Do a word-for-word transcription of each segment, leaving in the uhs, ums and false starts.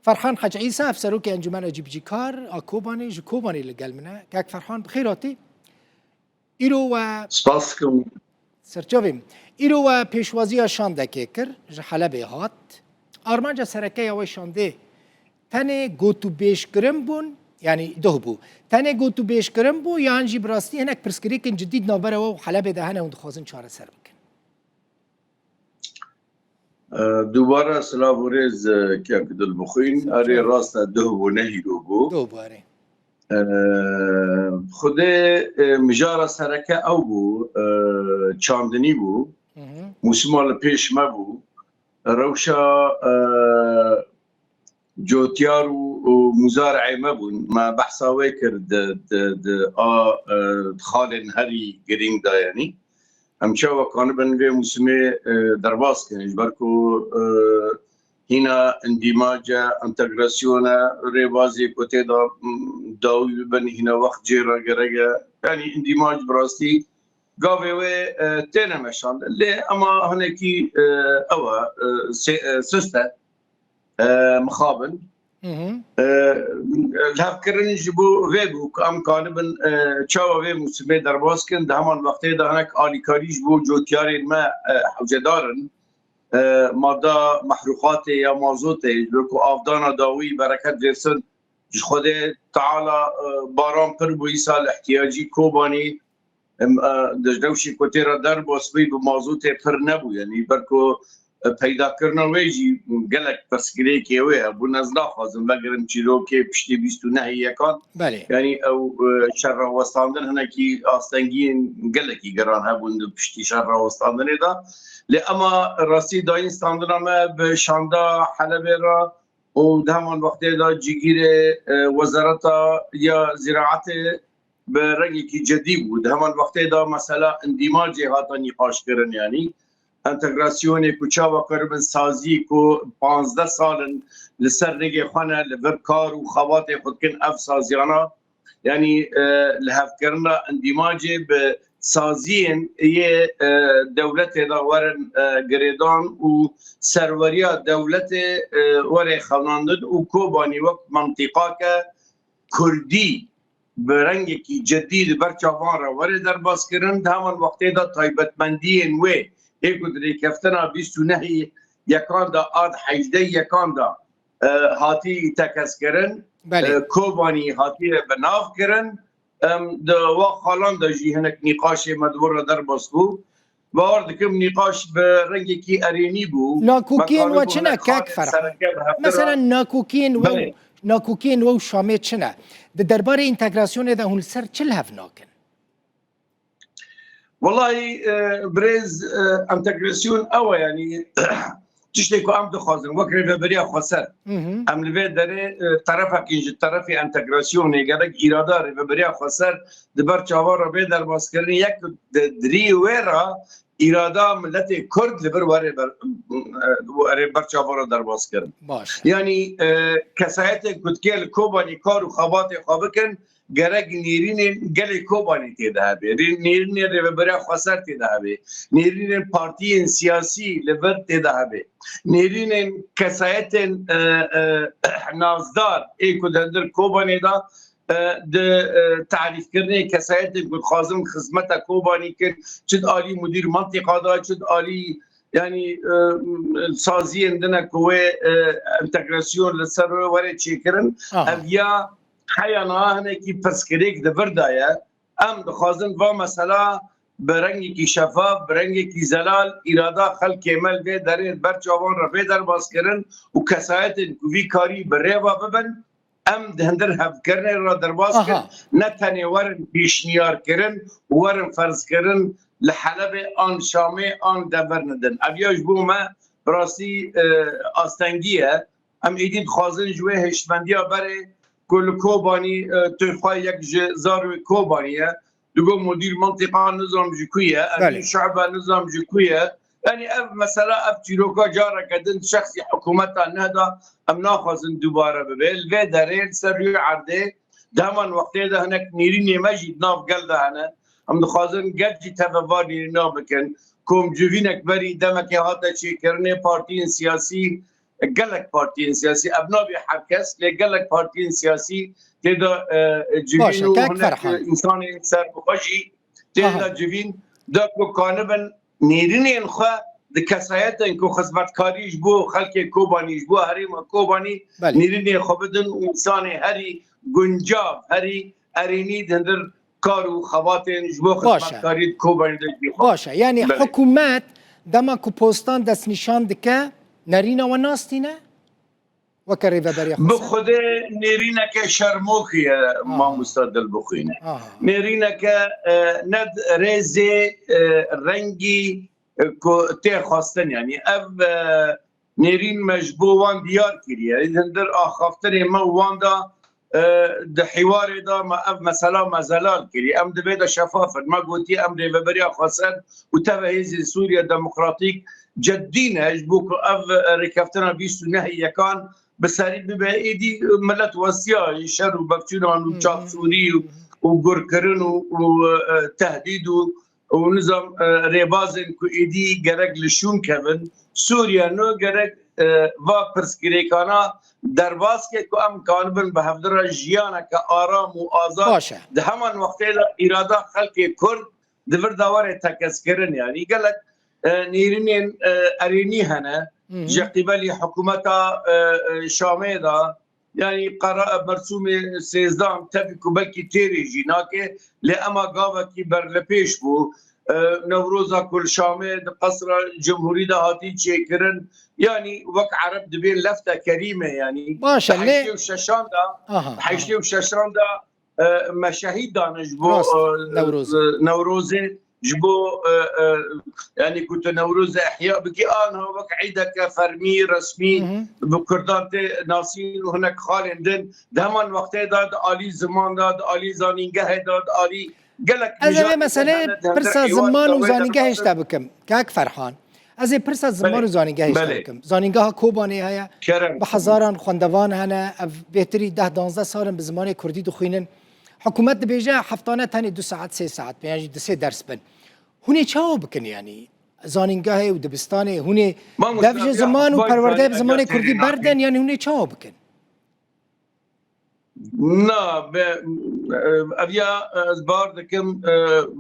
Ferhan Hec Îsa, ev serokê Encûmena Cîbicîkar a Kobanê, ji Kobanê li gel min e. Kek Ferhan, bi xêr hatî. Îro we Spas dikim. Serçavê min. Îro we pêşwaziya şandekê kir, ji Helebê hat. Armanca sereke ya wê şandê tenê gotûbêjkirin bûn, yanî doh bû. Tenê gotûbêjkirin bû, yan jî bi rastî hinek pirsgirêkên cidî di navbera we û Helebê de hene hûn dixwazin çareser bikin? E, dubare silav û rêz, e, kek Dilbixwîn. Erê, rast e, doh bû, ne hîro bû. Doh bû, erê. E, Xwedê, e, mijara sereke ew bû, e, çandinî bû. Hı hı. Mûsima li pêş me bû. Rewşa, e, cotyar û, û muzareyê me bûn. Me behsa wê kir di, di, di a, e, xalên herî girîng de, yanî. Em çawa kanibin vê mûsimê, e, derbas kin? Ji ber ku, e, hîna îndîmace, entegrasyone, rêbazê ku tê de, m, dawî bibin, hîna wext jê re gerek e. Yanî îndîmac bi rastî gavê wê, e, têne meşandin. Lê ema hinekî, e, ew e, e, sê-, e, sist e, e, mixabin. Hı hı. E, lihevkirin ji bo vê bû ku em kanibin, e, çawa vê mûsimê derbas kin, di heman wextê de hinek alîkarî ji bo cotyarên me, e, hewcedar in. E, mada mehrûqatê ya mazotê, ji bo ku avdana dawî bereket vêrsin, ji Xwedê Teala, e, baran pir bû, îsal ihtiyacî Kobanî, em, e, di rewşê ku tê re derbas bûy, bi mazotê pir nebû. Yanî ber ku, e, peydakirina wê jî gelek pirsgirêkê wê hebûn. Ez naxwazim vegerim çîrokê piştî bîst û nehê yekan. Belê. Yanî ew, e, şerrawestandin hinekî astengiyên gelekî giran hebûn di piştî şerrawestandinê de. Lê ema rastî dayîn standina me bi şanda Helebê re û di heman wextê de cîgîrê, e, Wezareta ya Ziraetê bi rengekî cidî bû. Di heman wextê de mesela îndîmacê hate nîqaşkirin, yanî entegrasyonê ku çawa karibin saziyê ku panzdeh sal in li ser rêgê xwe ne, li vir kar û xebatê xwe dikin, ev saziyana, yanî, e, lihevkirina îndîmacê bi saziyên yê, e, dewletê de werin, e, girêdan û serweriya dewletê, e, were xewnandin û Kobanî wek mentîqake kurdî bi rengekî cidî li ber çavan re were derbas kirin, di heman wextê de taybetmendiyên wê ê ku di rêkeftina bîst û nehê yekan de a di hejdeh yekan de, e, hatî tekez kirin, Belê. e, Kobanî hatiye bi nav kirin. Em di wa xalan de jî hinek nîqaşê me di wir re derbas bû. Bawer dikim nîqaş bi rengekî erênî bû. Nakokiyên we çi ne, kek Ferhan? Mesela nakokiyên, nakokiyên we, Belê. nakokiyên we û Şamê çi ne? Di derbarê întegrasyonê de hûn li ser çi li hev nakin? Wellahî, e, birêz, e, entegrasyon ew e, yanî tiştê ku em dixwazin, wek Rêveberiya Xweser. Hı hı. Em li vê derê, e, terefekî ji terefê entegrasyonê gerek îrada Rêveberiya Xweser di ber çavan re bê derbaskirin, yek di, di rî wê re îrada miletê Kurd li vir were ber, e, were ber çavan re derbaskirin. Baş. Yanî, e, kesayetên ku dikê li Kobanî kar û xebatê xwe bikin, gerek nêrînên gelê Kobanî tê de hebe, rê-, nêrînên Rêveberiya Xweser tê de hebe, nêrînên partiyên siyasî li vir tê de hebe, nêrînên kesayetên, e, e, nazdar ê ku di hundir Kobanê de, e, di, e, tarîfkirinê kesayetên ku dixwazin xizmeta Kobanî kin, çi di alî mudîr mentîqa de, çi di alî, yanî, e, saziyên din e ku wê, e, entegrasyon li ser wê were çêkirin. Aha. Ev ya heya niha hinekî pirsgirêk di vir de ye. Em dixwazin va mesela bi rengekî şefaf, bi rengekî zelal, îrada xelkê me li vê derê ber çavan re bê derbaskirin û kesayetên ku vî karî bi rê ve bibin, em di hundir hevkirinê re derbas kin, Aha. ne tenê werin pêşniyarkirin û werin ferzkirin li Helebê an Şamê an deverine din. Ev ya ji bo me bi rastî, e, astengî ye. Em êdî dixwazin ji wê hişmendiya berê ku li Kobanî, e, tu xwe yek ji zarokê Kobanî ye. Digo mudîr mintîqa nizam ji ku ye, Belê. emîr şuebe nizam ji ku ye. Yanî ev mesela, ev çîroka careke din şexsî hikûmeta neh de em naxwazin dubare bibe. Li vê derê, li ser rûyê erdê, di heman wextê de hinek nêrînê me jî di nav gel de hene. Em dixwazin gel jî teve van nêrîna bikin. Komcivînek berî demekê hate çêkirinê, partiyên siyasî gelek partiyên siyasî, ev nabê her kes, lê gelek partiyên siyasî tê de, e, civîn Baş e, û kak hinek Ferhan. Însanên serbixwe jî tê Aha. de civîn de ku kanibin nêrînên xwe di kesayetên ku xizmetkarî ji bo xelkê Kobanî, ji bo herêma Kobanî Belê. nêrînên xwe bidin û însanê herî guncav, herî erênî di hundir kar û xebatên ji bo Baş e. xizmetkarî di Kobanî de jî xwe. Baş e. Yani Belê. hikûmet dema ku postan destnîşan dike, nerîna we nastîne? Weke rêveberiya Bi Xweser? Xwedê nêrîneke şermokî ye, Aha. mamosta Dilbixwîn. Aha. Nêrîneke, e, ne di rêzê, e, rengî, e, ku tê xwestin, yanî ev, e, nêrîn me ji bo wan diyar kiriye. Li hundir axaftinê me û wan de, e, di hîwarê de me ev mesela me zelal kiriye. Em di vê de şefaf in. Me gotiye em Rêveberiya Xweser û teve Hêzên Sûriya Demokratîk ceddî ne ji bo ku ev, e, rêkeftina bîst û nehê yekan bi serî bibe. Êdî milet westiya şer û bevçûnan û Hı hı. çavsûrî û, û gurkirin û, û, e, tehdîd û, û nizam, e, rêbazên ku êdî gerek li şûn kevin. Sûriye no gerek, e, va pirsgirêkana derbas ke ku em kanibin bi hevdira jiyaneke aram û azad Baş e. di heman wextê de îrada xelkê Kurd di vir de were tekezkirin. Yanî gelek, e, nêrînên, e, erênî hene Hı hı. ji qîbelî hikûmeta, e, e, Şamê de. Yanî qera-, mersûmê sêzdeh tevî ku belkî têrê jî nake, lê ema gavekî berlipêş bû. E, Newroza ku li Şamê di Qesra Cumhurî de hatî çêkirin, yanî wek Ereb dibê lefte kerîme, yanî Baş e, di lê heştê û şeşan de, Aha, di heştê û aha. şeşan de e, me şehîd dane ji bo, Rast, e, Newroz. e, Newrozê, ji bo, e, e, yanî ku tu Newrozê ihya bikî, anha wek îdeke fermî, resmî Hı hı. bi Kurdan tê nasîn û hinek xalên din. Di heman wextê de di alî ziman de, di alî zanîngehê de, di alî gelek Ez ê vê mijarê meselê hene, di hundir pirsa hîwan ziman û de wê zanîngehê ji te bikim. Kak Ferhan, ez ê pirsa ziman Belê. û zanîngehê ji te Belê. bikim. Zanîngeha Kobanê heye, Kerem. bi hezaran xwendevan hene, ev bêtirî deh danzdeh sal in bi zimanê kurdî dixwînin. Hikûmet dibêje heftane tenê du saet, sê saet, yan jî du sê ders bin. Hûn ê çawa bikin yanî? Zanîngehê û dibistanê, hûn ê Mamoste, dev ji ya, ziman û vay perwerdeyê bi zanî zimanê eger kurdî têrê berden, nakê. yanî hûn ê çawa bikin? Na, be, e, ev ya, e, ez bar dikim, e,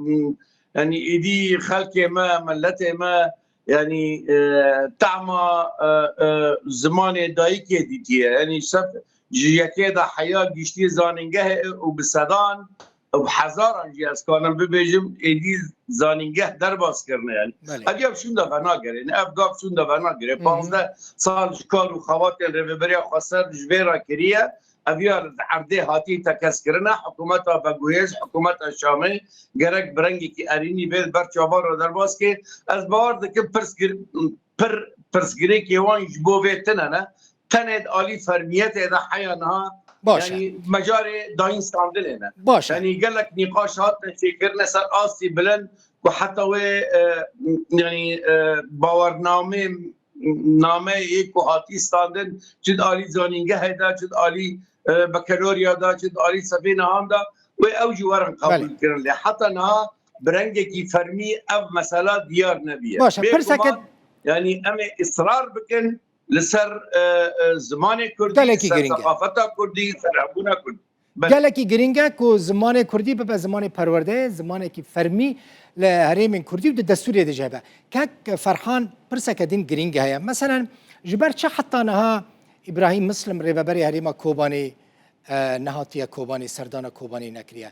m, yanî êdî xelkê me, miletê me, yanî, e, tahma, e, e, zimanê dayikê dîtiye. Yanî sef ji yekê de heya giştî zanîngehê û bi sedan û bi hezaran jî ez kanim bibêjim, êdî zanîngeh derbas kirine yanî. Belê. Ev ya şûnde venagere, yanî ev gav şûnde venagere. Hı hı. Panzdeh sal ji kar û xebatên Rêveberiya Xweser ji vê re kiriye. Ev ya li erdê hatî tekez kirine. Hikûmeta veguhêz, hikûmeta Şamê gerek bi rengekî erênî vê li ber çavan re derbas ke. Ez bawer dikim pirsgir-, pir pirsgirêkê wan ji bo vê tune ne. Tenê di alî fermiyetê de heya niha, Baş e. yanî mecarê dayîn standinê ne. Baş e. Yanî gelek nîqaş hatine çêkirine ser astî bilind ku heta wê, e, yanî, e, bawernamê, nameyê ku hatî standin, çi di alî zanîngehê de, çi di alî, e, bekeloriya de, çi di alî sefê nihan de, wê ew jî werin qebûl Belê. kirin. Lê heta niha bi rengekî fermî ev mesela diyar nebiye. Baş e, Bê pirseke guman, yanî em ê israr bikin li ser, e, e, zimanê kurdî, Gelekî ser girîng e. seqafeta kurdî, ser hebûna kurdî. Belê. Gelekî girîng e ku zimanê kurdî bibe zimanê perwerdeyê, zimanekî fermî li herêmên kurdî û di destûrê de jî hebe. Kek Ferhan, pirseke din girîng heye. Meselen, ji ber çi heta niha Îbrahîm Mislim, rêveberê herêma Kobanê, e, nehatiye Kobanê, serdana Kobanê nekiriye?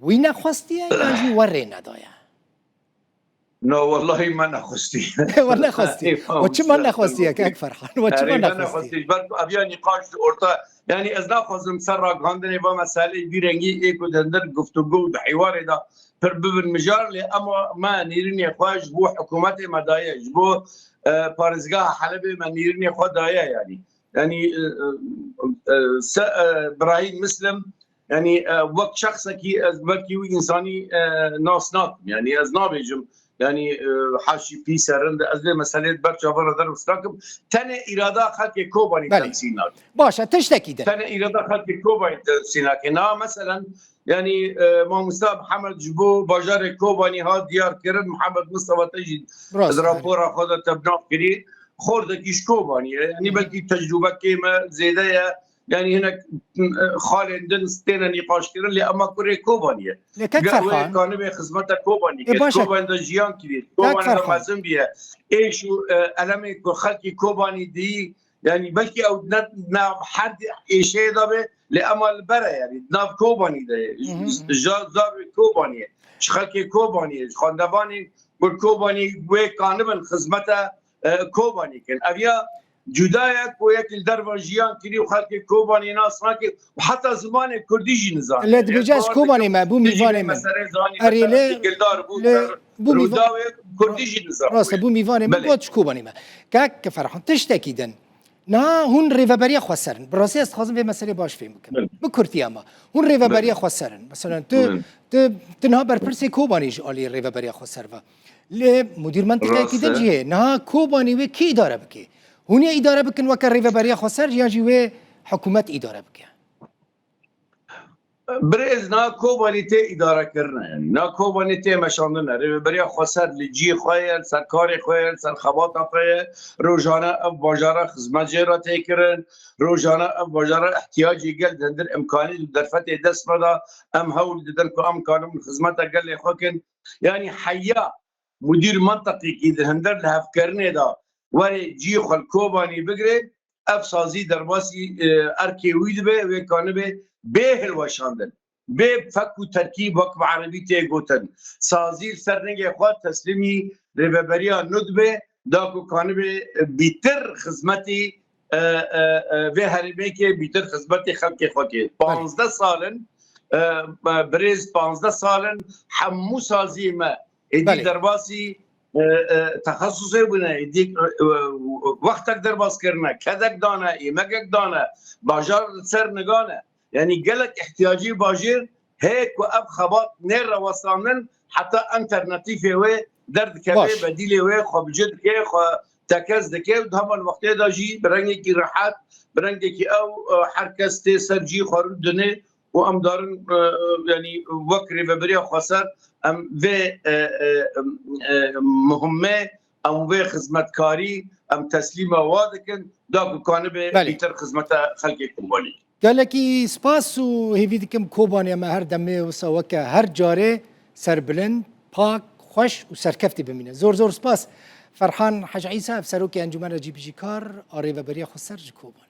Wî nexwestiye yan jî we rê nedaye? No, wellahî me nexwestî. We nexwestî. Erê, We çima mamoste, nexwestiye, destûrê. kek Ferhan? We çima Erê, me nexwestî? nexwestî. Ji ber ku ev ya nîqaş di orta, yanî ez naxwazim ser ragihandinê va meseleyê vî rengî ê ku di hundir guftûgo û di hîwarê de pir bibin mijar, lê ema me nêrînê xwe ji bo hikûmetê me daye, ji bo, e, parêzgeha Helebê me nêrînê xwe daye, yanî. Yanî, e, e, e, se-, e, Birahîm Mislim, yanî, e, wek şexsekî ez belkî wî însanî, e, nas nakim. Yanî ez nabêjim, yanî, e, haşî pî serin de ez vê meseleyê di ber çavan re derbas nakim. Tenê îrada xelkê Kobanî Belê. temsîl nake. Baş e, tiştekî din. Tenê îrada xelkê Kobanî temsîl nake. Na, meselen, yanî, e, mamosta Mihemed ji bo bajarê Kobanî hat diyar kirin, Mihemed Mistefa te jî Rast, di erê. rapora xwe de te bi nav kirî. xordekî ji Kobanî ye. Yanî belkî tecrûbe kêm e, zêde ye. Yanî hinek, e, xalên din têne nîqaşkirin, lê ema kurê Kobanî ye. Lê kek Ge-, wê Ferhan. Kanibê xizmeta Kobanî Ê, kir. Baş e. Kobanî de jiyan kirî. Kek Kobanî de Ferhan. Mezin bûye. Êş û, e, elemê ku xelkî Kobanî dî, yanî belkî ew ne, ne her êşeyê de be, lê ema li ber e, yanî nav Kobanî de ye. Hı hı. Ji zarê Kobanî ye. Ji xelkê Kobanî ye. Ji xwendevanê ku Kobanî wê kanibin xizmeta, e, Kobanî kin. Ev ya cuda ye ku yek li derva jiyan kirî û xelkê Kobanî nas nake û heta zimanê kurdî jî nizane. Lê dibêje ez Kobanî me, bû mîvanê min. Erê lê, lê bû mîva-, Rûdawê kurdî jî nizane. Rast e, bû mîvanê min, Belê. Got ji Kobanî me. Kek Ferhan, tiştekî din. Niha hûn rêveberiya xweser in. Bi rastî ez dixwazim vê meselê baş fêm bikim. Belê. Bi kurtiya me. Hûn rêveberiya Belê. Xweser in. Mesela tu, Belê. tu, tu niha berpirsê Kobanî ji alî rêveberiya xweser ve. Lê mudîr mentiqeyekî Rast din e. Jî heye. Niha Kobanî wê kî îdare bike? Hûn ê îdare bikin weke rêveberiya xweser yan jî wê hikûmet îdare bike? Birêz, na Kobanî tê îdarekirine, yanî na Kobanî tê meşandine. Rêveberiya xweser li cihê xwe ye, li ser karê xwe ye, li ser xebata xwe ye. Rojane ev bajara xizmet jê re tê kirin. Rojane ev bajara ihtiyacê gel di hundir imkanî û derfetê dest me de em hewl didin ku em kanibin xizmeta gelê xwe kin. Yanî heya mudîr menteqîkî di hundir lihevkirinê de werê cihê xwe li Kobanî bigire, ev sazî derbasî, e, erkê wî dibe, wê kanibe bê hilweşandin. Bê fek û terkîb wek bi erebî tê gotin. Sazî li ser rengê xwe teslîmî rêveberiya nû dibe, da ku kanibe bîtir xizmetî, e, e, e, vê herêmê ke, bîtir xizmetê xelkê xwe ke. Belê. Panzdeh sal in, e, e, birêz, panzdeh sal in hemû saziyê me êdî Belê. Derbasî, e, e, texesusê bûne, êdî, e, e, wextek derbas kirine, kedek dane, êmegek dane, bajar li ser nigane. Yanî gelek ihtiyacî bajêr heye ku ev xebat nêre westandin, heta enternatîfê wê derdikeve, Baş. Bedîlê wê xwe bi cih dike, xwe tekez dike û di heman wextê de jî bi rengekî rehet, bi rengekî ew, e, her kes tê ser cî xwe rûdine û em darin, e, e, yanî wek rêveberiya xweser em vê, e, e, e, muhimmê, em vê xizmetkarî, em teslîma wa dikin, da ku kanibe Belê. Bîtir xizmeta xelkê Kobanî. Gelekî spas û hêvî dikim Kobanê me her demê wisa weke her carê serbilind, pak, xweş û serkeftî bimîne. Zor zor spas. Ferhan Hec Îsa, ev serokê Encûmena Cîbicîkar a Rêveberiya Xweser ji Kobanê.